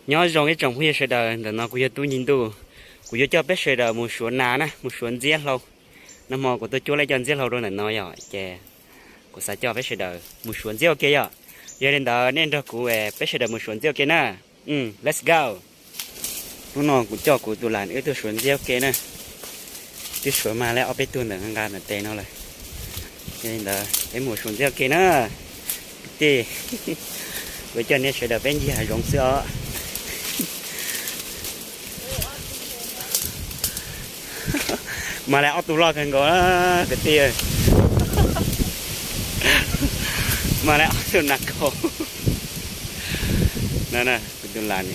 Nyob zoo ib tsoom phooj ywg sawv daws, ntawm no kuv yog Tub Nci Ntuj. Kuv yuav coj peb sawv daws mus suav nas na, mus suav ntxiab hlau. Nag hmo kuv tuaj cuab lawv cov ntxiab hlau rau ntawm no yom, ces kuv xav coj peb sawv daws mus suav ntxiab ua ke yom. Yog li ntawd nej nrog kuv, peb sawv daws mus suav ntxiab ua ke na. Let's go. Hnub no kuv coj kuv tus las wb tuaj suav ntxiab ua ke na. Twb suav mag lawm, ob peb tug ntawm nqa ntawm tes no lawm. Yog li ntawd peb mus suav ntxiab ua ke na. Kwv tij, kuv coj nej sawv daws peb ncig hav zoov xwb os. Mas lawv ob tug loj kawg nkaus kwv tij. Mas lawv ob tug nas kaus. No, kuv tus las,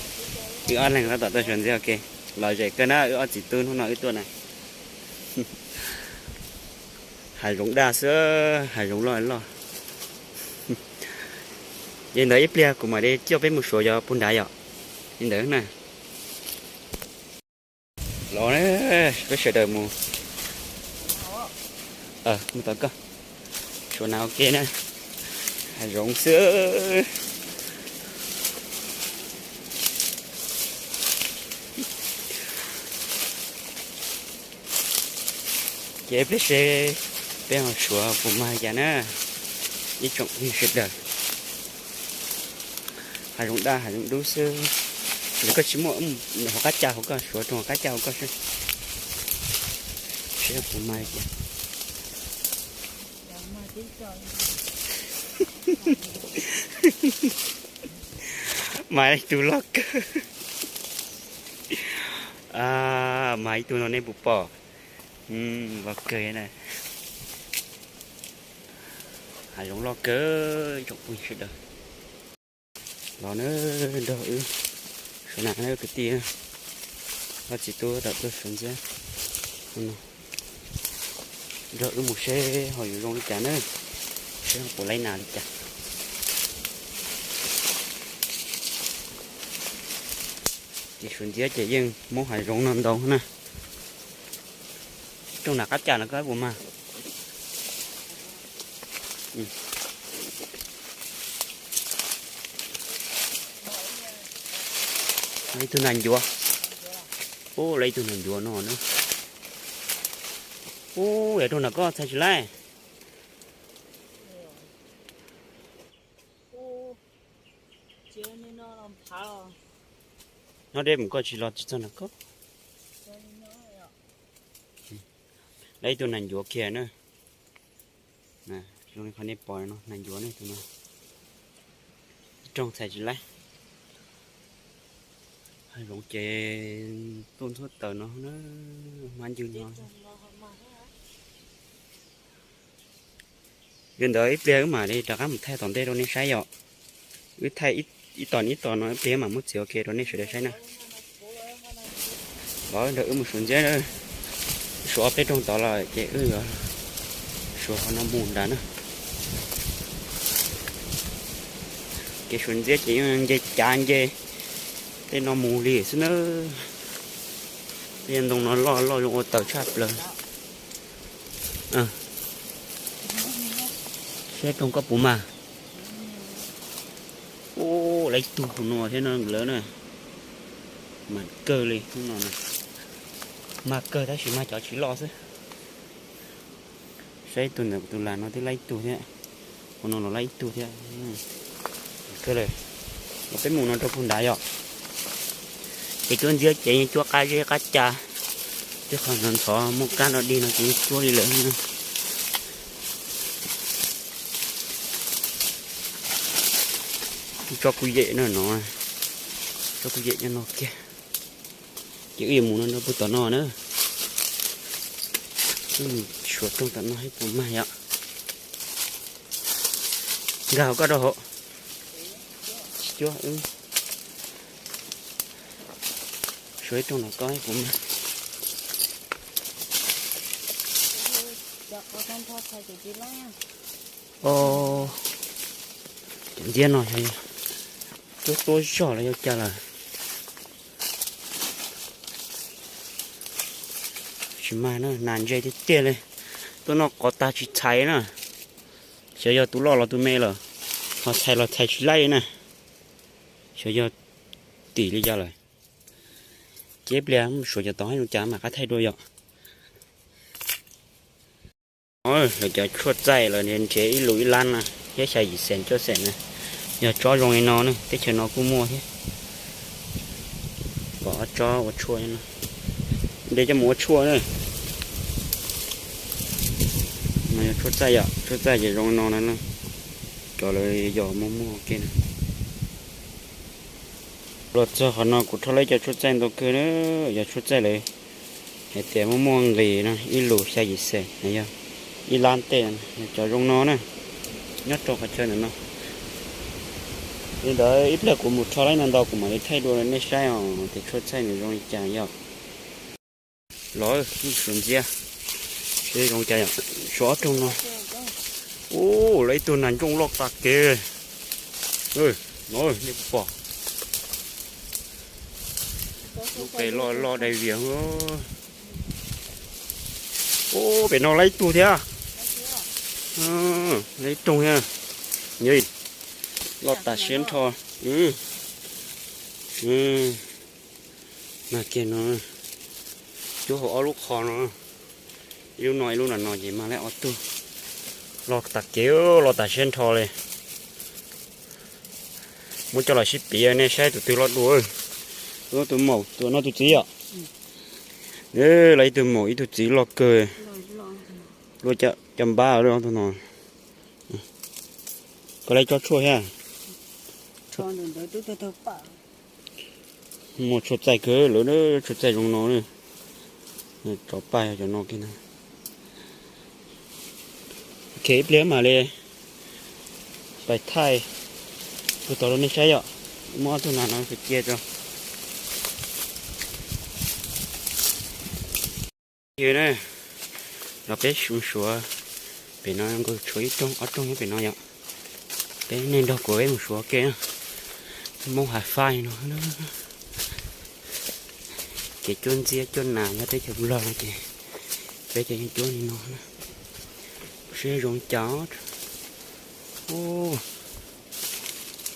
wb ob leeg tab tom tuaj suav ntxiab ua ke. Lom zem kawg na, wb ob txiv tub hnub no wb tuaj na. Hav zoov daj xwb, hav zoov loj loj. Yog li ntawd ib pliag kuv mam li coj peb mus suav yov puag nrad yom. Li ntawd na. Los, peb sawv daws mus, mus tom koj, suav nas ua ke na. Hav zoov xwb. Ces peb seb peb ho suav puas mag li cas na, ib tsoom phooj ywg sawv daws. Hav zoov daj hav zoov dub xwb. Ntawm koj tsis muaj, hauv qab cas hauv koj, suav rau hauv qab cas hauv koj seb, seb puas mag li cas. Mag ib tug loj kawg. Mag ib tug no nej puas pom? Loj kawg na. Hav zoov loj kawg tsoom phooj ywg sawv daws. Los na, nrog wb suav nas na kwv tij. Ob txiv tub tab tom tuaj suav ntxiab no. Nrog wb mus seb ho yuav zoo li cas na, seb ho puas laib nas li cas. Ces suav ntxiab ces yeej muab hav zoov no ntau na. Rooj nas qab cas no koj puas mag? Ib tug nas ncuav. Ub, lawv ib tug nas ncuav no na. Ub, yog rooj nas koj txhais tsis laib. Nyob deb mus koj tsis los tsis txog nas koj. Lawv ib tug nas ncuav kiag na. Zoo li qhov nej pom no nas ncuav ne tus no. Rooj txhais tsis laib. Hav zoov ces tuaj ntxhuab taws no na, hmab ncwg no. Li ntawd ib pliag wb mam li rov qab mus thaij tom ntej rau nej saib yom. Wb thaij ib tos ib tos no ib pliag wb mam muab txiav ua ke rau nej sawv daws saib na. Los nrog wb mus suav ntxiab, suav ob peb rooj tod los ces wb yuav suav qhov no mus nrad na. Kev suav ntxiab ces yeej nce cav nce tej no mus li xwb na. Tej ntoo no loj loj zoo ua taws tshaj plaws. Saib rooj koj puas mag. Ub, lawv ib tug no thiab no lawv na. Mag kawg li no. Mag kawg tab sis mag cov tsis loj xwb. Saib tus ntawm tus las no twb laib ib tug thiab. Qhov no los laib ib tug thiab. Kawg li. Los peb mus no rau puag nrad yom. Ces cuab ntxiab ces yeej cuab qab zeb qab ca. Twb qhov ntxhov ntxhov muaj kab no dig no ces yeej cuab li lawm. Tso kuv yem no no, tso kuv yem cov no kiag. Ces wb yuav mus no rau puag tom no na. Wb mus suav rooj tom no saib puas mag yom. Nkag hauv koj rau hauv. Tsis cuab, wb suav ib rooj no koj saib puas mag. Cov ntxiab no yog tuab tuab zog los yog cas lawm. Tsis mag na, nas ntse tiag tiag li. Tuaj noj qos tag tsis txhais na. Xyov yog tus loj los tus me lawm, ho txhais los txhais tsis laib na. Xyov yog Tim li cas lawm. Ces ib pliag mus suav cov tod zoo cas mam qab thaij dua yom. Lawv cov tshuaj txaij los nrhiav ib lus ib lab na, thiab xya yim xees cuaj xees na. Yog tsob zoo li no ne, teb chaws no kuj muaj thiab. Pom ob tsob ua tshuaj no, de coj mus ua tshuaj na. No yog tshuaj txaij yom, tshuaj txaij ces zoo li no na. Cov lawv yog muaj muaj ua ke na. Los txog qhov no kuv rho lawv cov tshuaj txaij ntau kawg na, yog tshuaj txaij lawv hais tias muaj muaj nqis no ib lus xya yim xees, yog ib lab tej, cov zoo no na, nyob rau qhov chaw ntawm no. Li ntawd ib pliag kuv mus rho lawv ntau ntau kuv mam li thaij dua rau nej saib os tias tshuaj txaij nws zoo li cas yom. Los suav ntxiab, seb zoo cas yom, suav ob rooj no. Ub, lawv ib tug nas ncooj loj tas kev. No nej pom, lub qe loj loj dai vias. Ub, pem no lawv ib tug thiab, lawv ib rooj thiab. Loj tas siab nrho. Mas kiag no, cuab hauv ob lub qho no, ib lub no ib lub no no ces mas lawv ob tug. Loj tas kev, loj tas siab nrho li. Muab coj los sib piv nej saib tus twg loj dua. Tus no tus maum, tus no tus txiv yom. Lawv ib tug maum ib tug txiv loj kawg. Luaj caj npab lawm tus no. Koj lawv tsob tshuaj thiab. Muaj tshuaj txaij kawg lawm, tshuaj txaij zoo no. Tsob paj yog cov no kiag na. Ok, ib pliag mam li pais thaij tus tod rau nej saib yom. Muab ob tug nas no cia rau. Yog na, los peb mus suav pem no nkaus tshuav ib rooj ob rooj nyob pem no yom. Peb nej nrog kuv peb mus suav ke. Moob hav faj li no. Kev cuab ntxiab cuab nas nyob teb chaws Nplog no ces peb cov yeej cuab li no. Seb zoo cas.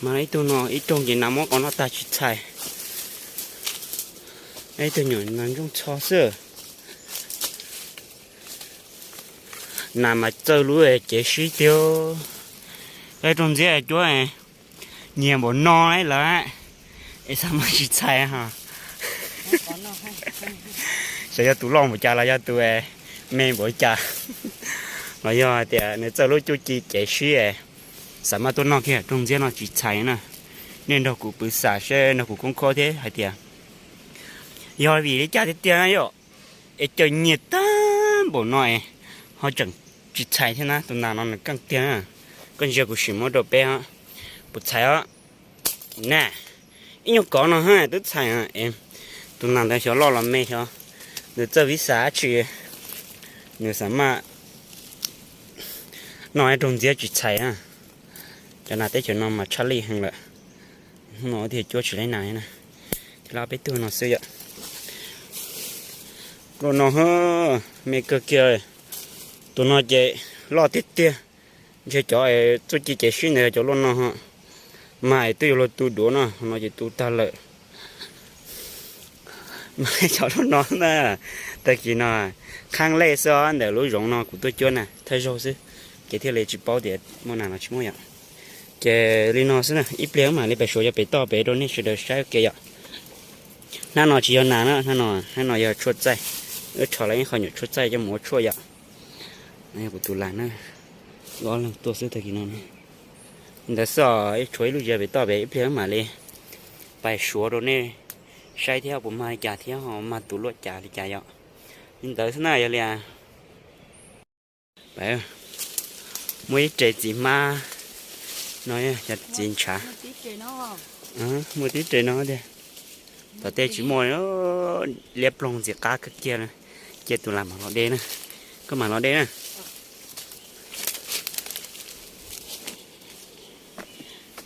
Mas ib tug no ib rooj ces nas muab qau noj tag tsis txhais. Ib tug nyuam nas ntsooj txho xwb. Nas mas txawj lub cev sib tiag. Ib rooj ntxiab cuab nyias npaum no lawm, es xav mas tsis txhais. Xyov yog tus loj npaum cas los yog tus me npaum cas, los yog hais tias nws txawj lub cuab ci cev sib, xav mas tuaj noj kiag rooj ntxiab no tsis txhais na. Nej nrog kuv pw xam seb, nrog kuv koob khaub thiab hais tias yog vim li cas tiag tiag na yom, es cawm nyias tag npaum no es ho tseem tsis txhais thiab na. Tus nas no nws keej tiag na, koj ntsia kuv sim muab rau peb os, puas txhais os. Na, ib nyuag kov no twb txhais. Tus nas ntawd xyov loj los me xyov nws txawj vib xav dab tsi, nws xav mas noj ib rooj ntxiab tsis txhais na. Cov nas teb chaws no mas tshaj lij heev lawm. Hnub no thiaj cuab tsis laib nas na. Thiaj loj peb tug no xwb yom. Luaj no, me kawg kiag. Tus no ces loj tiag tiag. Ntshe cov txuj ci cev sib ntawd cov luaj no, mas twb yuav luag tu duav no, no ces tu tag lawm. Mas cov luaj no na, tag kis no qhab lej xwb os, ntawm lub zoov no kuv tuaj cuab na thawj zaug xwb, ces thiaj li tsis paub tias muaj nas los tsis muaj yom. Ces li no xwb na, ib pliag mam li pem suav cov pem toj pem rau nej sawv daws saib ua ke yom. Hnab no tsis yog nas na, hnab no, hnab no yog tshuaj txaij. Wb rho lawv ib qho nyuam tshuaj txaij coj mus ua tshuaj yom. No yog kuv tus lam na, wb ob leeg tuaj xwb tag kis no. Li ntawd xwb os, ib tshuav ib lub zia pem toj pem, ib pliag mam li pais suav rau nej saib thiab puas mag li cas thiab ho mag tus luaj cas li cas yom. Li ntawd xwb na yog li. Muaj ib re txiv hmab no, cov txiv ntshav. Muaj tib re no tiag. Tom tej tsis muaj, liab ploog ntxim qab kawg kiag. Cia tus lam mam los de na. Koj mam los de na.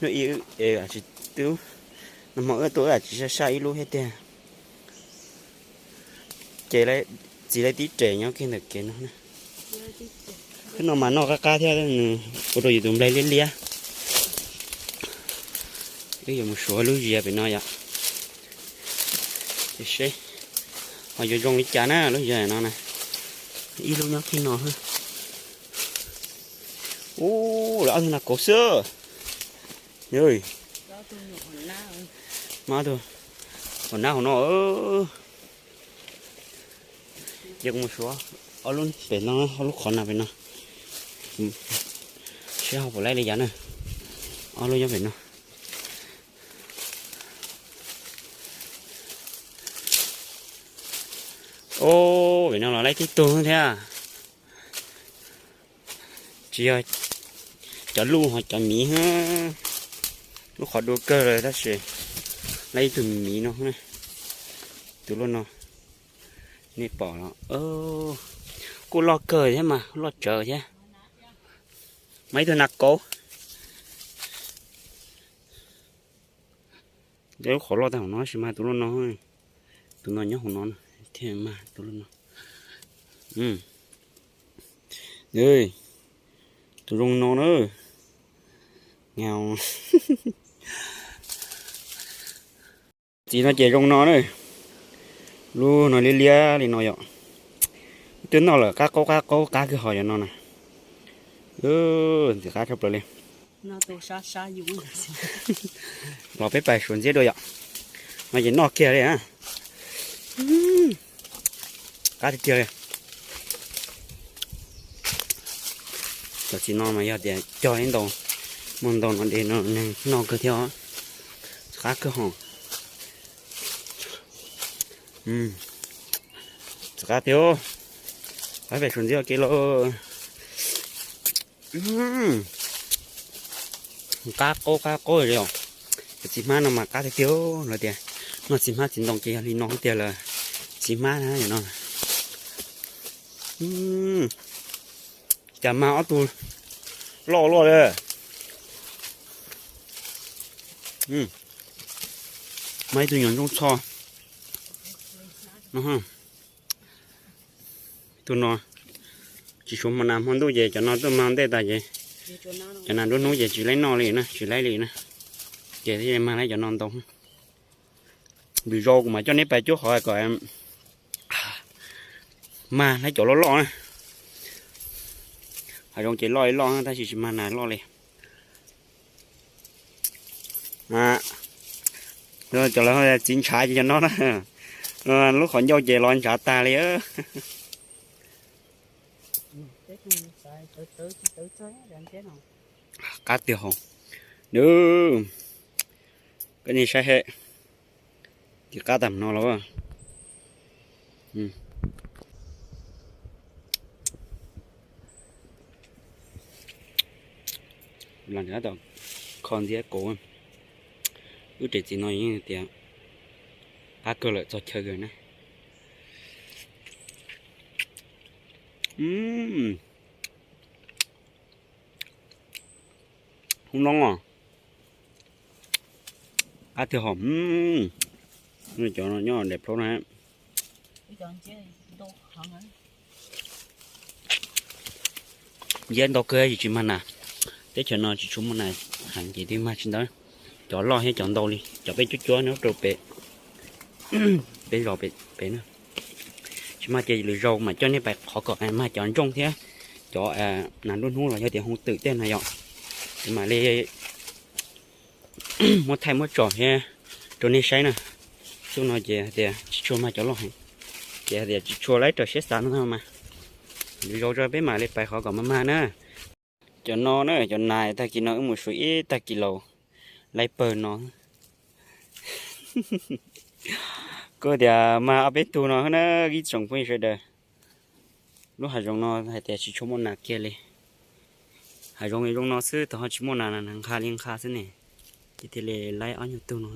Hnub ib, tsis, nag hmo wb tuaj wb tsis saj saj ib lub thiab tiag. Ces txiv lawv tib re nyob kiag ntawm kev no na. Hnub no mas noj qab qab thiab, nws ua rau yus tus nplaig liab liab. Wb yuav mus suav lub zia pem no yom. Seb ho yuav zoo li cas na lub yog no na. Ib lub nyob kiag no xwb. Ub, lawv ob tug nas kauv xwb. Mas ob tug hauv nab hauv no. Ces kuv mus suav ob lub pem no, ob lub qhov no pem no. Seb ho puas laib li cas na. Ob lub nyob pem no. Ob, pem no los laib tib tug thiab. Tsis yog cov luj ho cov miv. Lub qhov dua kawg lawm tab sis laib ib tug miv no. Tus luaj no, nej pom los kuj loj kawg thiab mas loj tsawv thiab. Mas ib tug nas kauv. Lub qhov loj tag hauv no sis mas tus luaj no, tus no nyob hauv no thiaj mas tus luaj no. Tus zoo no na. Txiv no ces zoo no na. Lub no liab liab li no yom. Twb noj lawm qab qaub qab qaub qab kawg ho yom no na. Ntxim qab tshaj plaws li. Los peb pais suav ntxiab dua yom. No ces noj kiag li. Qab tiag tiag li. Cov txiv no mas yog tias cog ib ntau, muaj ntau no de no neeg noj kawg thiab. Qab kawg ho. Txi qab tiag. Peb pais suav ntxiab ke lauj. Qab qaub qab qaub li os. Cov txiv hmab no mas qab tiag tiag los tias. Noj txiv hmab txiv ntoo ces yog li no tiag lawm. Txiv hmab na no. Cas mag ob tug loj luaj li. Mag ib tug nyuag ntsooj txho. Tus no tsis tshua hmo nas hmo ntuj ces cov no tuaj mag ntej tas ces cov nas nruab hnub ces tsis laib noj li na, tsis laib li na. Ces thiaj mag laib cov no ntau. Lwm zaus kuv mam coj neb pais cuab qhov kom mag laib cov loj loj na. Hav zoov ces loj li loj tab sis tsis mag nas loj li. Cov lawv txiv ntshav ces cov no na. Lub qhov ncauj ces los ntshav tag li. Qab tiag hov. Nws, koj nej saib he. Tiv qab tag no los. Los nrad tau kho ntxiab kauv. Wb tes txiv no yeej tias qab kawg lawm txog chaw kawg na. Hub no os. Qab tiag hov. Cov no nyob daim plaub na. Ntxiab ntau kawg tsis mag nas. Teb chaws no tsis tshua muaj nas heev ces twb mag tsis ntau. Cov loj thiab cov ntau li cov peb cuab cuab nyob rau pem, peb zos pem na. Tsis mag ces lwm zaus mam coj nej pais qhov kom mag cov ntsooj thiab cov nas nruab hnub los yog tias hoo twm tej no yom. Ces mam li muab thaij muab tsom thiab rau nej saib na. Xub no ces hais tias tsis tshua mag cov loj heev, ces hais tias tsis tshua laib raws siab xav no mas. Lwm zaus peb mam li pais qhov kom mag mag na. Cov no na, cov nas tag kis no wb mus suav ib tag kis laus, laib pawg no. Kuj tias mag ob peb tug no na, ib tsoom phooj ywg sawv daws. Lub hav zoov no hais tias tsis tshua muaj nas kiag li. Hav zoov zoo no xwb tau ho tsis muaj nas, nqha li nqha xwb ne. Ces thiaj li laib ob nyuag tug no.